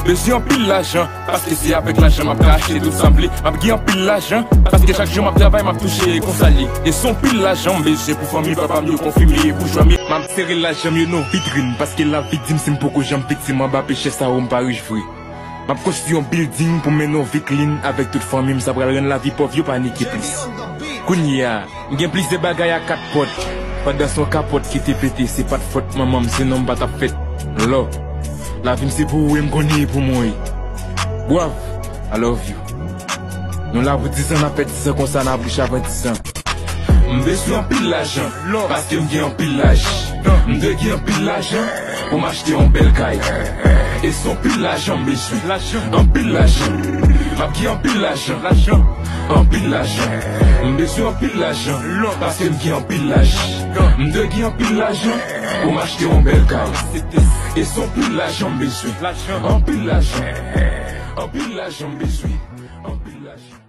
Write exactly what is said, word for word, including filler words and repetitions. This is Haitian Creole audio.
Bezwen anpil lajan, paske se avèk lajan m ap ka achte tout sa m vle. M ap gen anpil lajan, paske chak jou m ap travay, m ap touche, e konsa l ye. E se anpil lajan m bezwen pou fanmi papa m yo konfime, e pou jwa m yo. M ap sere lajan m yo nan vitrin, paske lavi di m si m poko janm viktim anba peche sa yo, m pa rich vre. M ap konstwi yon bilding pou mennen yon vi klin avèk tout fanmi m, sa pral rann lavi pòv yo panike plis. Kounye a, m gen plizyè bagay a kat pòt. Pandan se yon kapòt ki te pete, se pa t fòt manman m, sinon m pa t ap fèt. Lò, lavi m se pou ou e m konnen e pou mwen ye. Bwav, I love you. Nou la pou dizan, n ap fè dizan konsa, n ap riche avan dizan. M bezwen anpil lajan, paske m gen anpil laj. M dwe gen anpil lajan pou m achte yon bèl kay. E se anpil lajan m bezwen. Anpil lajan. M ap gen anpil lajan. Anpil lajan. M bezwen anpil lajan, paske m gen anpil laj. M dwe gen anpil lajan pou m achte yon bèl kay. E se anpil lajan m bezwen. Anpil lajan. Anpil lajan m bezwen. Anpil lajan.